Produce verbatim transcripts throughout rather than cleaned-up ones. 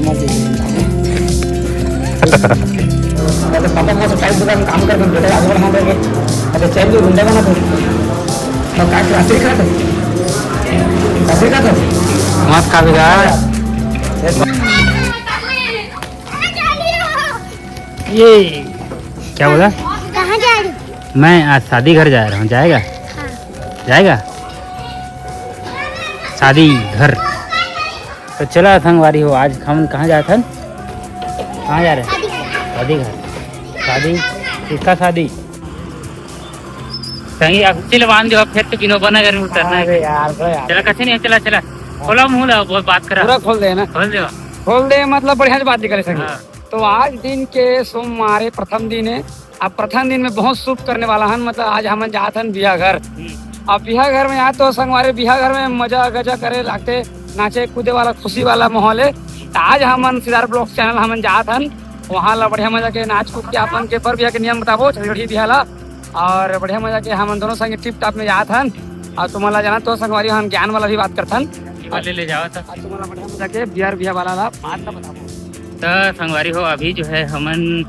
अरे पापा, मैं तो टाइप दुकान काम कर, कंप्यूटर आगे बढ़ा देंगे। अरे चल, जो गुंडा बना तू। और काय रात्रि खा था? रात्रि खा था? मत खा बेटा। ये क्या बोला? कहाँ जा रहे हो? मैं आज शादी घर जा रहा हूँ। जाएगा? हाँ। जाएगा शादी घर। तो चला संगवारी हो, आज हम कहाँ जात हन? कहाँ जा रहे हैं? शादी घर। शादी घर। शादी? किसका शादी? कहीं अब चिल बांध दो, अब फिर तो बिनोबा नगर में उतरना है। अरे यार, बड़ा यार। चला, कच्चे नहीं है, चला, चला। खोला मुंह ला, वो बात करा। पूरा खोल दे ना। खोल दे। खोल दे, मतलब बढ़िया से बात निकले सके। हाँ। तो आज दिन के सोमवार है, प्रथम दिन है। अब प्रथम दिन में बहुत शुभ करने वाला हन, मतलब आज हमन जात हन बिहा घर। हम्म। अब बिहा घर में यहाँ तो संगवारी, बिहा घर में मजा गजा करे लागते, नाचे कूदे वाला, खुशी वाला माहौल है। तो आज हमन सिदार ब्लॉग चैनल हमन जात हन, वहाँ ला बढ़िया मजा के नाच कूद के अपन के बर बिहा के नियम बताबो, छोटी बिहा ला, और बढ़िया मजा के हमन दोनों संगे टिप टाप में जात हन। और तुम्हारा जाना तो संगवारी हम ज्ञान वाला भी बात करथन। ले ले जाओ तो। आज तुम्हारा बढ़िया मजा के बिहार बिहा वाला ला बात ला बताबो। तो संगवारी हो, अभी जो है हमन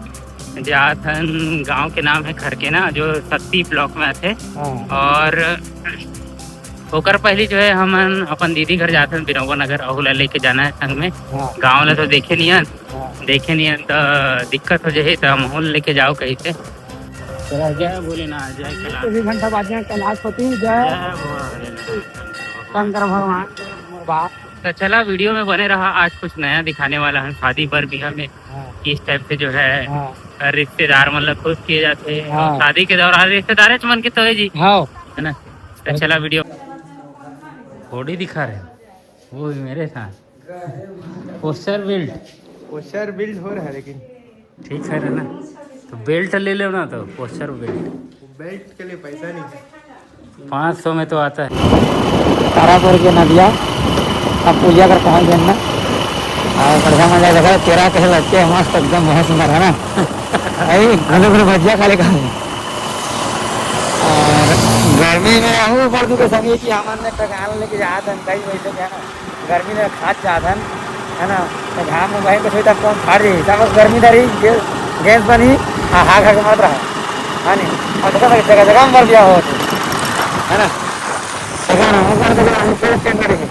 जात हन, गांव के नाम है खरकेना, जो सत्ती ब्लॉक में आथे। हाँ। और ओकर पहली जो है हमन अपन दीदी घर जात हन बिनोबा नगर, अहू ला लेके जाना है संग में। हाँ। गांव ला तो देखे नियन, हाँ। देखे नियन तो दिक्कत हो जाही, तो हम लेके जाओ कही से। चला जय भोलेनाथ, जय कैलाश। एक घंटा बाद यहाँ कैलाशपति, जय जय भोलेनाथ। शंकर भगवान, मोर बाप। तो चला वीडियो में बने रहा, आज कुछ नया दिखाने वाला है शादी बर बिहा में। हाँ। किस टाइप से जो है, हाँ। रिश्तेदार मतलब खुश किए जाते हैं। हाँ। शादी के दौरान रिश्तेदार मन के तो है जी। हाँ। है ना? तो चला वीडियो। बॉडी दिखा रहे हैं, वो भी मेरे साथ। Posture build. पोस्चर बिल्ड हो रहा है लेकिन। ठीक है ना? तो बेल्ट ले लो ना, तो पोस्चर बेल्ट। बेल्ट के लिए पैसा नहीं है। पाँच सौ में तो आता है। तारापुर के नदिया, अब पुलिया कर पहुंच गए ना। और बढ़िया मजा लगा, तेरा कहे लगते हैं मस्त, एकदम बहुत सुंदर है ना। अरे घुटू घुटू भजिया खा ले कहा। और गर्मी में आहू पड़ चुके संगे कि हमन ने टकान लेके जात हन कई वैसे क्या ना, गर्मी में खात जात हन, है ना। तो घाम में वहीं पे छोटा कौन फाड़ जाई, सब गर्मी धरी, गैस बनी, आ हा खा के मत रहा। हाँ नहीं, और देखो जगह जगह में मर गया हो, है ना। देखो ना, ऊपर देखो, हम पूरा टेंट है।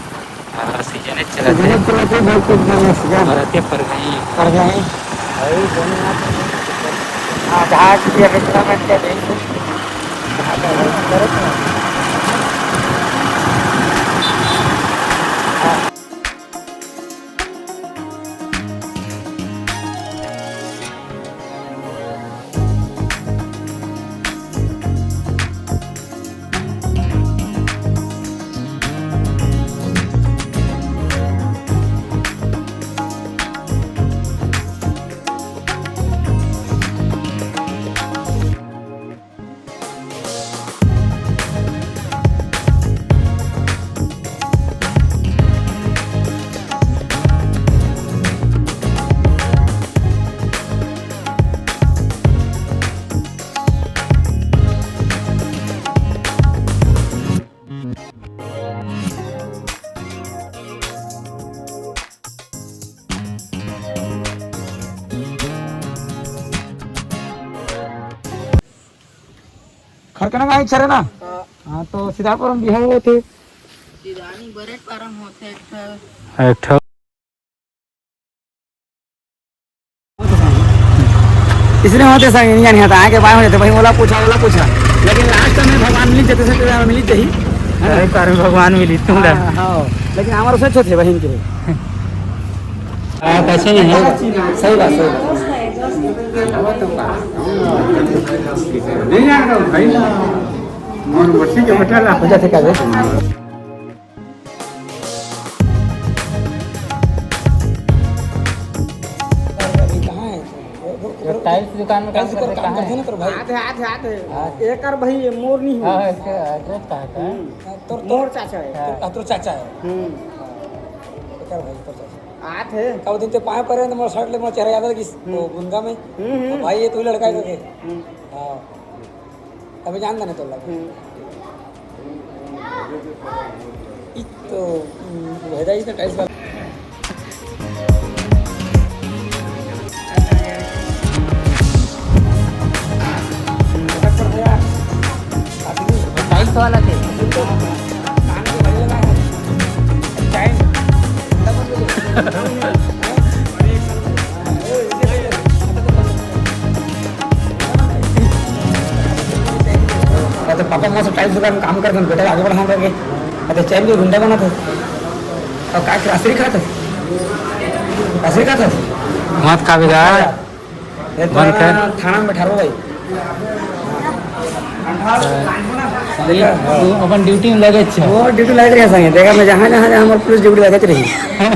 हाँ, सीजन चलत है। सीजन चलत है, बहुत कुछ बन रहा है, सीजन। और आते पर गई। पर गई। भाई, दोनों हाथ। हाँ, जहाज की अभी इतना मैं क्या देख। खरकना गांव चरे ना? हाँ। हाँ, तो सिद्धार्थपुर में बिहाव होथे। सिदानी बरेट पारा में होथे एक ठो। एक ठो। इसने होते संग नहीं जानी था, आगे बाय हो जाते भाई, ओला पूछा, ओला पूछा। लेकिन लास्ट में भगवान मिल जाते, सब मिल जाही। अरे, कारण भगवान मिली तुम हाँ, हाँ। लेकिन हमारे से छोटे बहन के। हाँ, कैसे नहीं है? सही बात, सही बात। नहीं जाना भाई ना। और बच्ची के बेटा ला। हो जाते का बे? कहाँ है? टाइल्स दुकान में काम टाइल्स दुकान करते काम कहाँ करते है? ना तेरे भाई। आते, आते, आते। हाँ। एकर भाई ये मोर नहीं हुआ। हाँ, इसके एड्रेस कहाँ का है? हम्म। तोर, तोर मोर चाचा है। हाँ। तोर, तोर चाचा है। हम्म। एकर भाई, तोर चाचा। आते। कब दिन ते पाए पड़े तो मोर शर्ट ले, मोर चेहरा याद लगिस। हम्म। वो गुंगा में। हम्म, हम्म। भाई, ये तू ही लड़का है तो के? हम्म। हाँ। अभी जानता नहीं तो लगा। हम्म। इत तो, हम्म, भेजा ही तो टाइल्स वाला। वाला थे। अरे पापा, मैं सब टाइल्स दुकान काम करते हैं, बेटा आगे बढ़ा करके। अरे चैन भी गुंडा बना था। और का रासरी खा था? रासरी खा था? मत खा बेटा। ये बंद कर। थाना, थाना में बैठा रहो भाई। देखा? तू अपन ड्यूटी में लगे छे। वो ड्यूटी लग रही है संगे। देखा, मैं जहाँ, जहाँ, जहाँ हमारे पुलिस ड्यूटी लगे रही,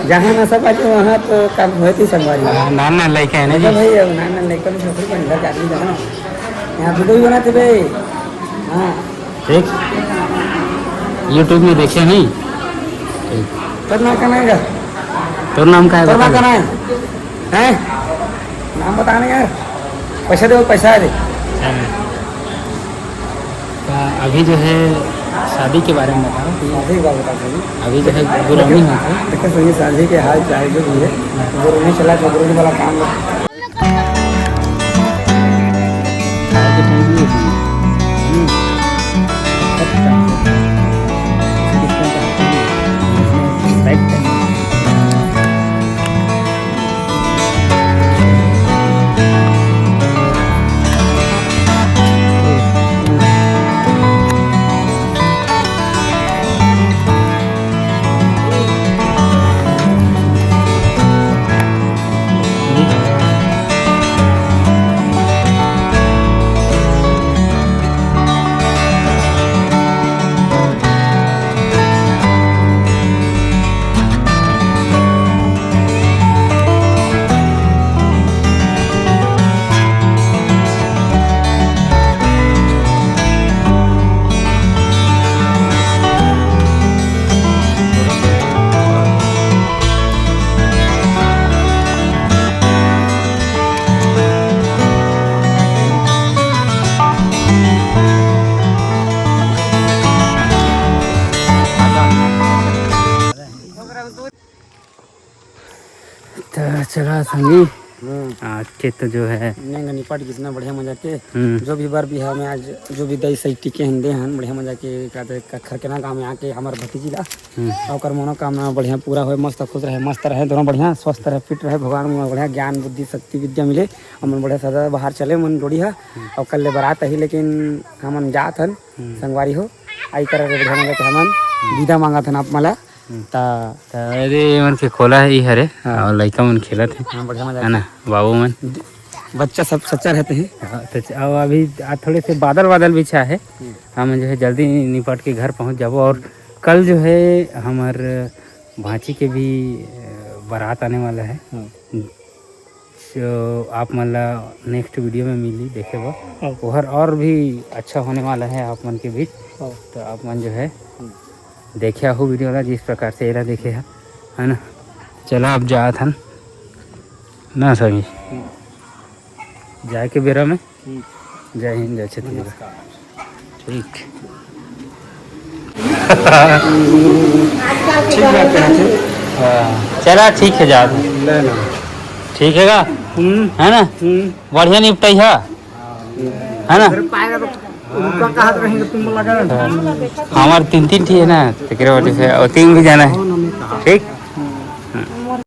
जहाँ ना सब आज वहाँ तो काम होती संगवारी। हाँ, नान नान लइका है ना देखा जी। भाई, अब नान नान लइका भी ससुर बन घर के आदमी जाना। यहाँ वीडियो भी बनाते भाई। हाँ। ठीक। YouTube में देखे नहीं। ठीक। तोर नाम का नाम है? तोर नाम का है, तोर नाम बता का दे। नाम है? हैं? नाम बता ना यार। पैसा दे, पैसा दे। अच्छा। तो अभी जो है शादी के बारे में बताओ। शादी के बारे में बताओ सर। अभी जो है गुरौनी होता है। देखो सर, ये शादी के हाल चाल जो भी है, गुरौनी चला था, गुरौनी वाला काम। तो चला संगी, हम्म। आज के तो जो है नेंग निपट गिस ना, बढ़िया मजा के। हम्म। जो भी बर बिहाव में आज जो भी दई सही टिके हन दे हन, बढ़िया मजा के का दे का खरकेना गांव में आके हमर भतीजी ला हम्म। अउ ओकर मनोकामना बढ़िया पूरा होए, मस्त खुश रहे, मस्त रहे, दोनों बढ़िया स्वस्थ रहे, फिट रहे, भगवान मन बढ़िया ज्ञान बुद्धि शक्ति विद्या मिले, हमन बढ़िया सदा बाहर चले मन डोड़ी हा। अउ कल ले बारात आही, लेकिन हमन जात हन हम्म। संगवारी हो, आई करा के बढ़िया मजा के हमन विदा मांगत हन आप मला। हम्म। ता त अरे, ये मन के खोला है, ई हरे, हाँ। और लइका मन खेलत है, हाँ, बढ़िया मजा है ना, बाबू मन। बच्चा सब सच्चा रहते हैं। हाँ, तो च-, अब अभी आज थोड़े से बादल, बादल भी छा है। हम्म। हम जो है जल्दी निपट के घर पहुंच जाबो, और कल जो है हमर भांची के भी, अ, बारात आने वाला है। हम्म। तो आप मन ला नेक्स्ट वीडियो में मिली देखे बर। हाँ। ओहर और भी अच्छा होने वाला है आप मन के बीच। हाँ। तो आप मन जो है हम्म। देखे हो वीडियो ला, जिस प्रकार से एला देखे है, है ना। चला अब जात हन ना सभी हम्म। जाए के बेरा में। हम्म। जय हिंद, जय छत्तीसगढ़। नमस्कार। ठीक। ठीक बात है, ठीक। हाँ, चला ठीक है, जात हन। ले ना। ठीक है का? हम्म। है ना? हम्म। बढ़िया निपटाई है, है ना? उनका कहा तो रहेंगे तुम लगा। हाँ। हमारे तीन तीन ठी है ना, तेकरे वजह से, और तीन भी जाना है। ठीक।